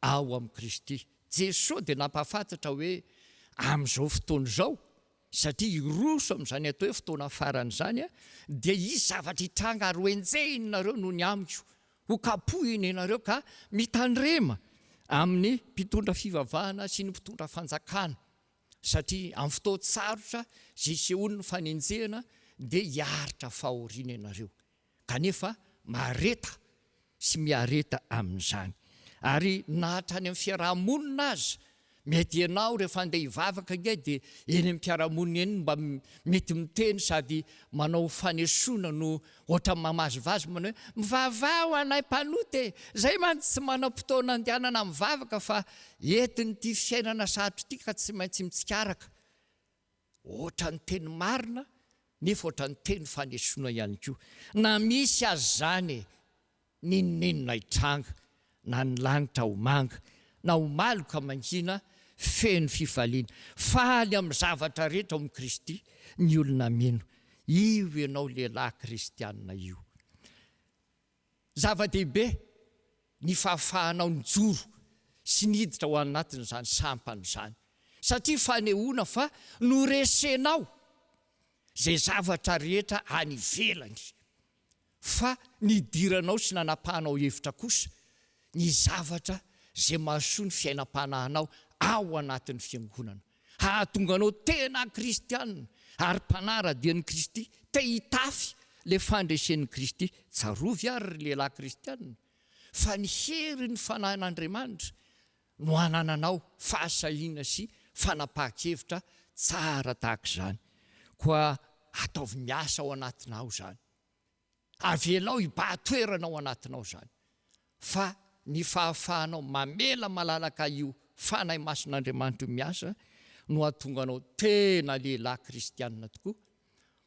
ao amin'i Kristy. Jesoa dia nampahafantatra hoe amin'izao fotoana izao Satria hiroso amin'izany atao hoe fotoana farany izany, dia hisy zavatra hitranga ary hoenjehinareo noho ny amiko. Hokapohina ianareo ka mitandrema amin'ny mpitondra fivavahana sy ny mpitondra fanjakana, satria amin'ny fotoan-tsarotra izay hisehoan'ny fanenjehana dia hiaritra fahoriana ianareo. Kanefa mahareta sy miareta amin'izany. Ary na hatrany amin'ny fiaraha-monina aza, mety ianao rehefa handeha hivavaka ange dia eny amin'ny mpiara-monina eny mba mety miteny sady manao fanesoana no ohatran'ny mamazivazy manao hoe mivavaha ho anay mpanota e! Izay mantsy tsy manam-potoana andehanana mivavaka fa entin'ity fiainana sarotra ity ka tsy maintsy mitsikaraka. Ohatran'ny teny marina nefa ohatran'ny teny fanesoana ihany koa. Na misy aza izany e, n'inon'inona hitranga, na ny lanitra ho manga, na ho maloka mangina, feno fifaliana. Faly amin'ny zavatra rehetra ao amin'i Kristy ny olona mino. Io ianao lehilahy kristiana io. Zava-dehibe ny fahafahanao nijoro sy niditra ao anatin'izany sampana izany, satria fanehoana fa noresenao izay zavatra rehetra any ivelany, fa nidiranao sy nanapahanao hevitra kosa ny zavatra izay mahasoa ny fiainam-panahinao ao anatin'ny fiangonana. Hahatonga anao tena kristiana ary mpanara-dia an'i Kristy, te hitafy ilay fandresen'i Kristy. Tsarovy àry ry lehilahy kristiana fa ny herin'ny Fanahin'Andriamanitra no hanananao fahasahiana sy fanapahan-kevitra tsara tahaka izany. Koa ataovy miasa ao anatinao izany. Avelao hibahan-toerana ao anatinao izany, fa ny fahafahanao mamela malalaka io Fanahy Masin'Andriamanitra io miasa no hahatonga anao tena lehilahy kristianina tokoa,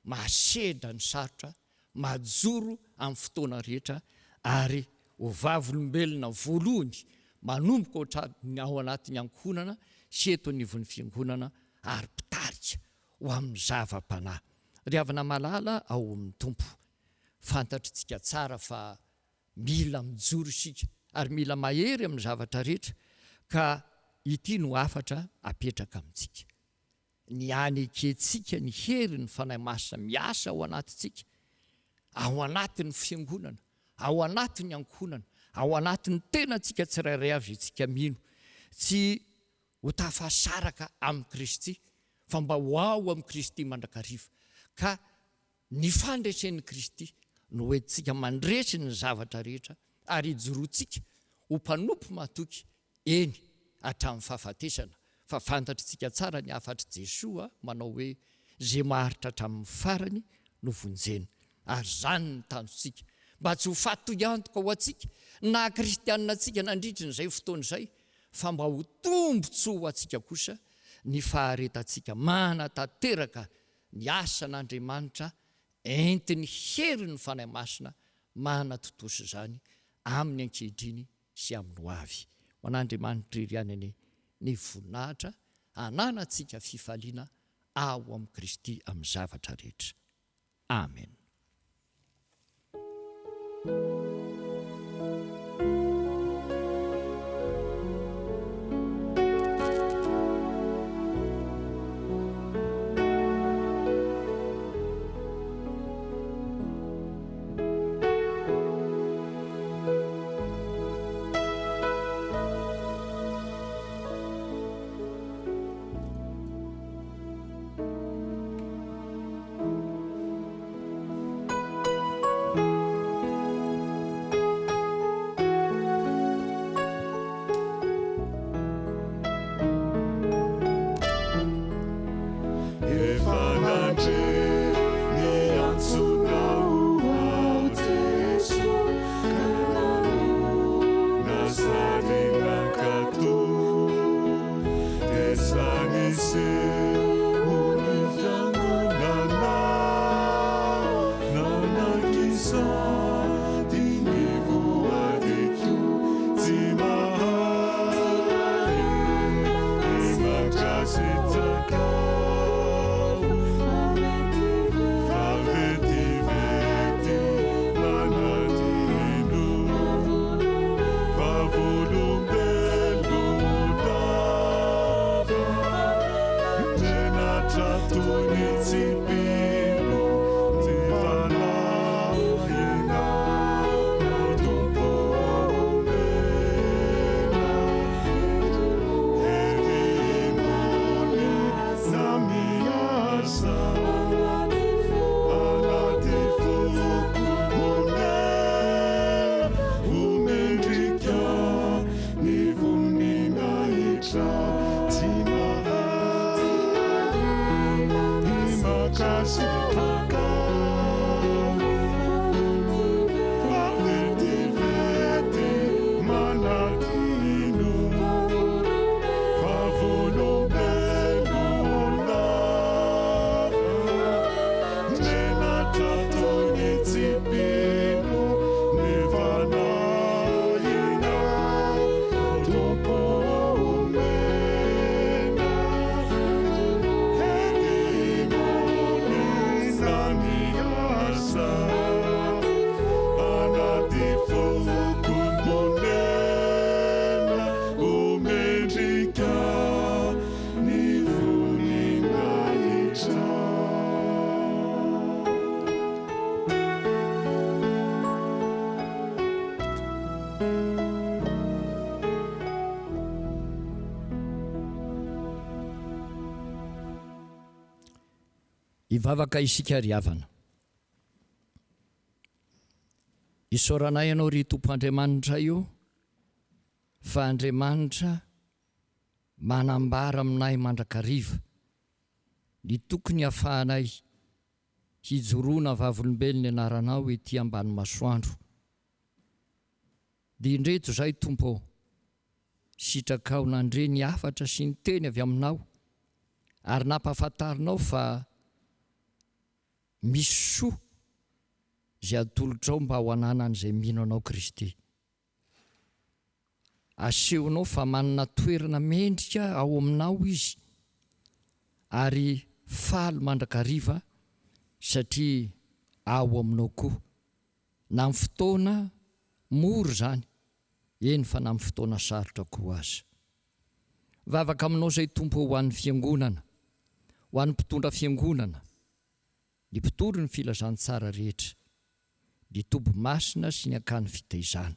mahasedra ny sarotra, mahajoro amin'ny fotoana rehetra ary ho vavolombelona voalohany manomboka hatrany ao anatin'ny ankohonana sy eto anivon'ny fiangonana ary mpitarika ho amin'ny zava-panahy. Ry havana malala ao amin'ny Tompo, fantatritsika tsara fa mila mijoro isika ary mila mahery amin'ny zavatra rehetra ka ity no hafatra apetraka amintsika. Ny hanekentsika ny herin'ny Fanahy Masina miasa ao anatintsika, ao anatin'ny fiangonana, ao anatin'ny ankohonana, ao anatin'ny tenantsika tsirairay avy isika mino. Tsy ho tafasaraka amin'i Kristy, fa mba ho ao amin'i Kristy mandrakariva. Ka ny fandresen'i Kristy no hoentintsika mandresy ny zavatra rehetra ary hijoroantsika ho mpanompo mahatoky, eny, hatramin'ny fahafatesana. Fa fantatritsika tsara ny hafatr'i Jesoa manao hoe, Izay maharitra hatramin'ny farany no vonjena. Ary izany no tanjontsika, mba tsy ho fatoiantoka ho antsika ny naha-kristianina antsika nandritry izay fotoana izay, fa mba ho tombontsoa ho antsika kosa ny faharetantsika manatanteraka ny asan'Andriamanitra entin'ny herin'ny Fanahy Masina manatontosa izany amin'ny ankehitriny sy amin'ny ho avy. Ho an'Andriamanitra irery ihany anie ny voninahitra hananantsika fifaliana ao amin'i Kristy amin'ny zavatra rehetra. Amen. Mankasitraka fa vetivety manadino Vavolombelona Menatra toy ny tsy mpino ny fanahinao Tompo omena hery monina miasa anaty foko monena ho mendrika ny voninahitra. Hivavaka isika ry havana. Isaoranay Anao ry Tompo Andriamanitray o, fa Andriamanitra manambara aminay mandrakariva ny tokony hafahanay hijoroana vavolombelon'ny anaranao ety ambany masoandro. Dia indreto izahay Tompo ô, sitrakao nandre ny hafatra sy ny teny avy aminao ary nampahafantarinao fa misy soa izay atolotrao mba ho ananan'izay mino anao Kristy. Asehonao fa manana toerana mendrika ao aminao izy ary faly mandrakariva satria ao aminao koa na amin'ny fotoana mora izany, eny fa na amin'ny fotoana sarotra koa aza. Vavaka aminao izay Tompo ô ho an'ny Fiangonana, ho an'ny mpitondra Fiangonana, ny mpitory ny filazantsara rehetra, ny toby masina sy ny akany fitaizana.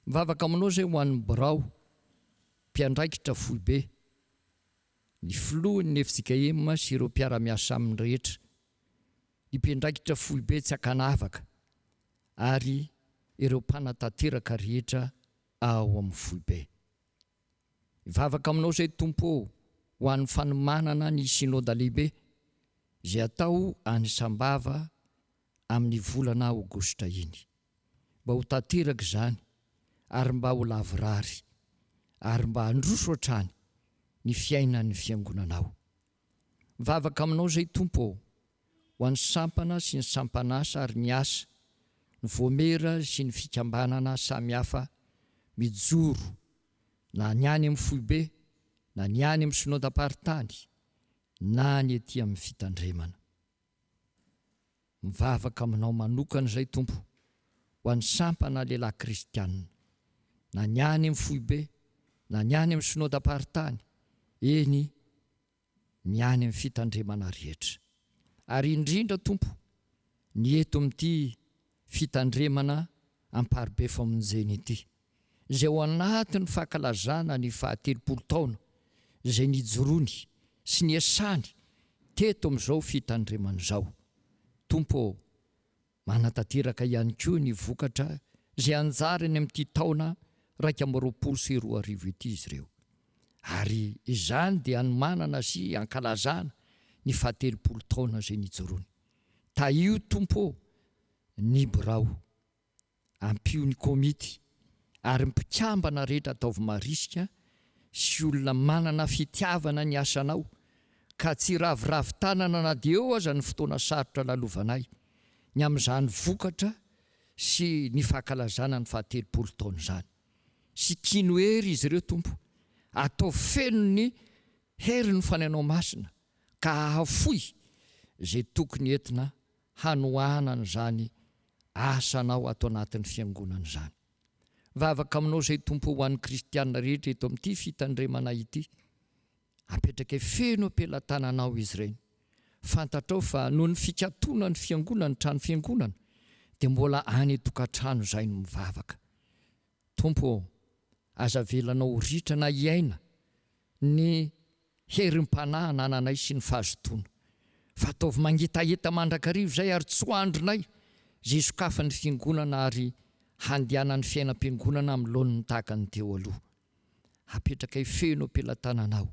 Mivavaka aminao izay ho an'ny birao, mpiandraikitra foibe, ny filohan'ny fjkm sy ireo mpiara-miasa aminy rehetra, ny mpiandraikitra foibe tsy ankanavaka ary ireo mpanatanteraka rehetra ao amin'ny foibe. Mivavaka aminao izay Tompo ô ho an'ny fanomanana ny Synoda lehibe izay atao any Sambava amin'ny volana aogositra iny. Mba ho tanteraka izany ary mba ho lavorary ary mba handroso hatrany ny fiainan'ny Fiangonanao. Mivavaka aminao izay Tompo ô, ho an'ny sampana sy ny sampan'asa ary ny asa, ny voamera sy ny fikambanana samihafa mijoro na ny any amin'ny foibe na ny any amin'ny synodam-paritany na ny ety amin'ny fitandremana. Mivavaka aminao manokana izay Tompo ho an'ny sampana lehilahy kristianina, na ny any amin'ny foibe, na ny any amin'ny synodam-paritany, eny ny any amin'ny fitandremana rehetra. Ary indrindra Tompo ny eto amin'ity fitandremana Amparibe Famonjena ity, izay ao anatin'ny fankalazana ny fahatelopolo taona izay nijoroany sy niasany teto amin'izao fitandremana izao. Tompo ô, manatanteraka ihany koa ny vokatra izay anjarany amin'ity taona 2021 ity izy ireo. Ary izany dia hanomanana sy hankalazana ny fahatelopolo taona izay nijoroany. Tahio Tompo ô, ny birao. Ampio ny komity ary ny mpikambana rehetra ataovy marisika sy olona manana fitiavana ny asanao ka tsy hiraviravy tanana na dia eo aza ny fotoana sarotra lalovanay ny amin'izany vokatra sy ny fankalazana ny fahatelopolo taona izany. Sikino hery izy ireo Tompo, ataovy feno ny herin'ny Fanahinao Masina ka hahafoy izay tokony entina hanohanana izany asanao ato anatin'ny fiangonana izany. Vavaka aminao izay Tompo ho an'ny kristiana rehetra eto amin'ity fitandremana ity. Apetrakay feno am-pelatananao izy ireny. Fantatrao fa noho ny fikatonan'ny fiangonana, ny trano fiangonana, dia mbola any an-tokantrano izahay no mivavaka. Tompo ô, aza avelanao ho ritra na hiaina ny herim-panahy anananay sy ny fahazotoana. Fa ataovy mangetaheta mandrakariva izay ary tsy ho andrinay izay hisokafan'ny Fiangonana ary handehanan'ny fiainam-piangonana amin'ny laoniny tahaka ny teo aloha. Apetrakay feno am-pelatananao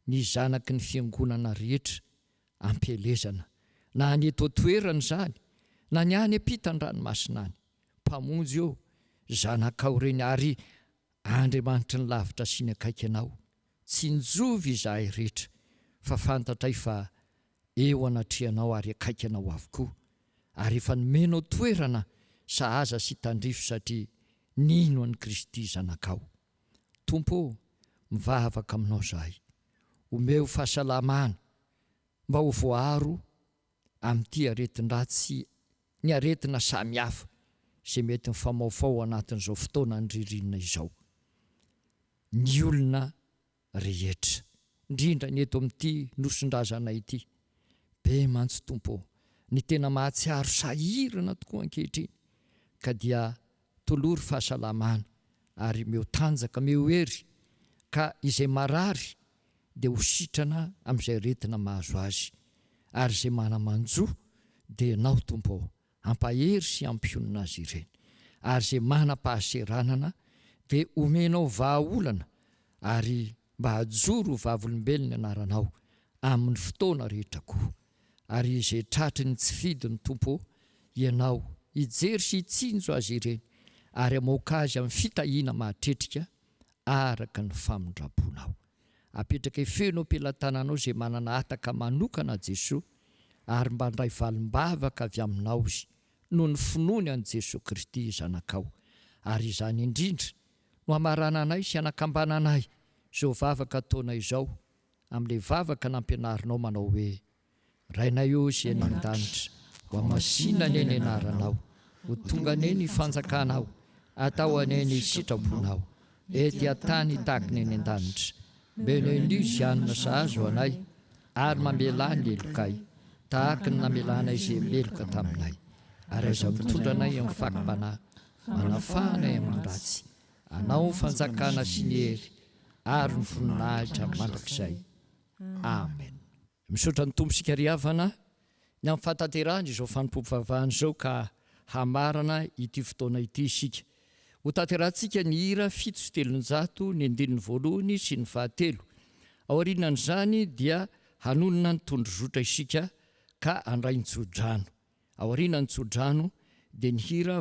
ny zanaky ny Fiangonana rehetra. am-pielezana, na any eto an-toerana izany, na ny any ampitan-dranomasina any. Mpamonjy ô, Zanakao ireny ary Andriamanitry ny lavitra sy ny akaiky Anao, tsinjovy izahay rehetra fa fantatray fa eo anatrehanao ary akaiky Anao avokoa, ary efa nomenao toerana sahaza sy tandrify satria nino an'i Kristy Zanakao. Tompo ô, mivavaka Aminao izahay, omeo fahasalamana mba ho voaaro amin'ity aretin-dratsy ny aretina samihafa izay mety mifamaofao ao anatin'izao fotoanan'ny ririnina izao ny olona rehetra, indrindra ny eto amin'ity Nosin-drazanay ity. Be mantsy Tompo ô, ny tena mahatsiaro sahirana tokoa ankehitriny ka dia tolory fahasalamana ary omeo tanjaka, omeo hery ka izay marary dia ho sitrana amin'izay aretina mahazo azy, ary izay mana-manjo dia Ianao Tompo ô, hampahery sy hampionona azy ireny, ary izay manam-pahaseranana dia omenao vahaolana ary mba hajoro ho vavolombelon'ny anaranao amin'ny fotoana rehetra koa, ary izay tratry ny tsy fidiny Tompo ô, Ianao hijery sy hitsinjo azy ireny ary hamoaka azy amin'ny fitahiana mahatretrika araka ny famindram-ponao. Apetraka feno am-pelatananao izay manana hataka manokana Jesoa ary mba handray valim-bavaka avy aminao izy noho ny finoany an'i Jesoa Kristy Zanakao. Ary izany indrindra no hamarananay sy hanakambananay izao vavaka ataonay izao amin'ilay vavaka nampianarinao manao hoe, Rainay ô izay any an-danitra, hohamasina anie ny anaranao, ho tonga anie ny fanjakanao, atao anie ny sitraponao, ety an-tany tahaka ny any an-danitra. Omeo anio izay hanina sahaza ho anay, ary mamelà ny helokay, tahaka ny namelanay izay meloka taminay. Ary aza mitondra anay amin'ny fakam-panahy, manafaha anay amin'ny ratsy. Anao ny fanjakana sy ny hery ary ny voninahitra mandrakizay. Amen. Misaotra ny Tompo isika ry havana ny amin'ny fahatanterahana izao fanompoam-pivavahana izao ka hamarana ity fotoana ity isika. Ho tanterahantsika ny hira 307 ny andininy voalohany sy ny fahatelo. Aorianan'izany dia hanonona ny tondrozotra isika ka handray ny tsodrano. Aorianan'ny tsodrano dia ny hira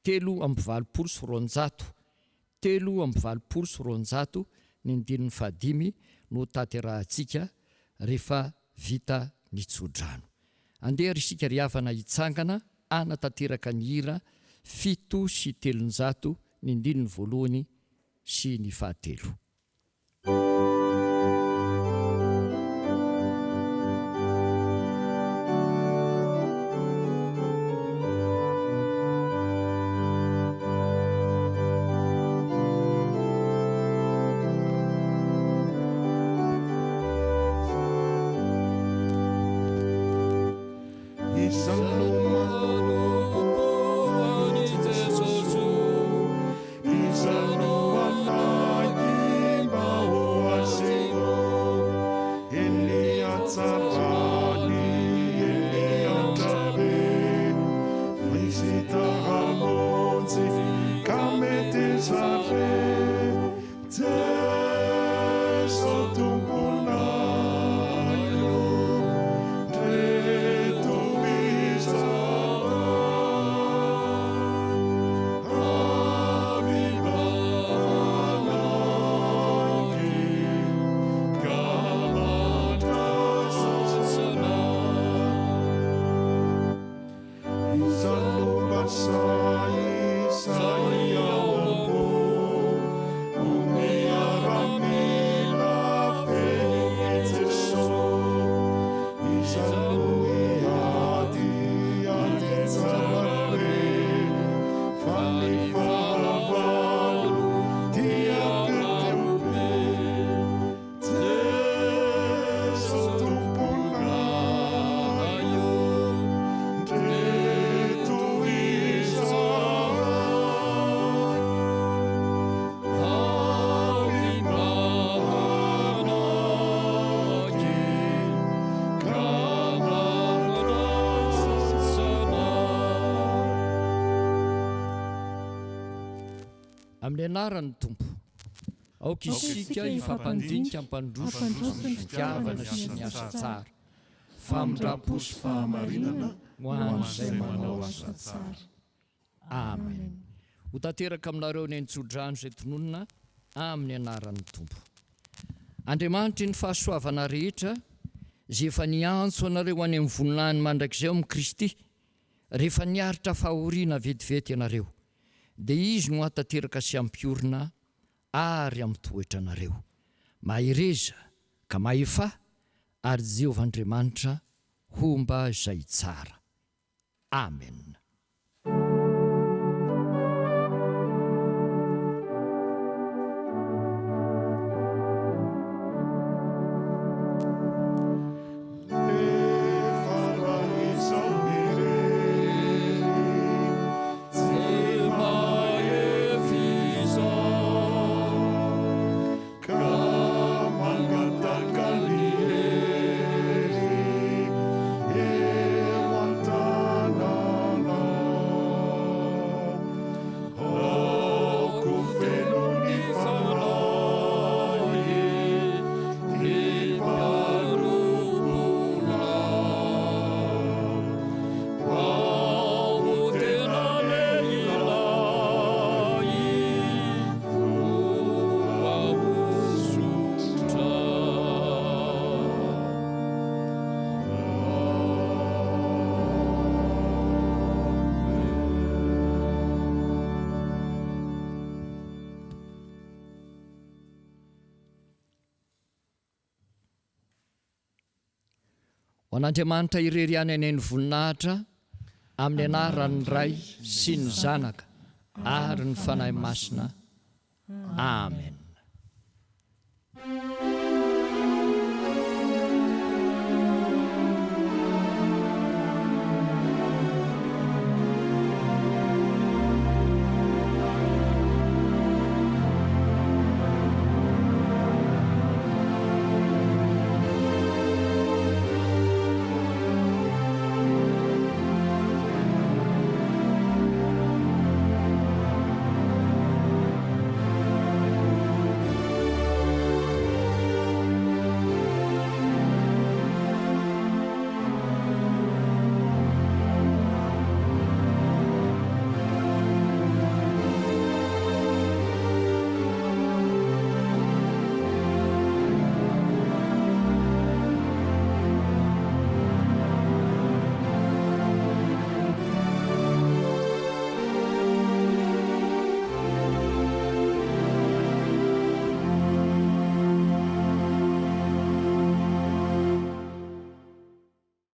283, 283 ny andininy fahadimy no hotanterahantsika rehefa vita ny tsodrano. Andeha ary isika ry havana hitsangana hanatanteraka ny hira 307 ny andininy voalohany sy ny fahatelo. Amin'ny anaran'ny Tompo. Aoka isika hifampandinika hampandroso ny fitiavana sy ny asa tsara. Famindram-po sy fahamarinana ho an'izay manao asa tsara. Amen. Ho tanteraka aminareo ny tsodrano izay tononina amin'ny anaran'ny Tompo. Andriamanitry ny fahasoavana rehetra, izay efa niantso anareo any amin'ny voninahiny mandrakizay ao amin'i Kristy, rehefa niaritra fahoriana vetivety ianareo, dia Izy no hahatanteraka sy hampiorina ary hampitoetra anareo. Mahereza ka mahefà, ary Jehovah Andriamanitra homba izay tsara. Amen. Nefa raha izaho irery, tsy mahefa izao, Ka mangataka ny hery eo an-tananao. Aoka ho feno ny fanahy ny mpanomponao. Mba ho tena lehilahy voahosotra. Ho an'Andriamanitra irery ihany anie ny voninahitra amin'ny anaran'ny Ray sy ny Zanaka ary ny Fanahy Masina. Amen.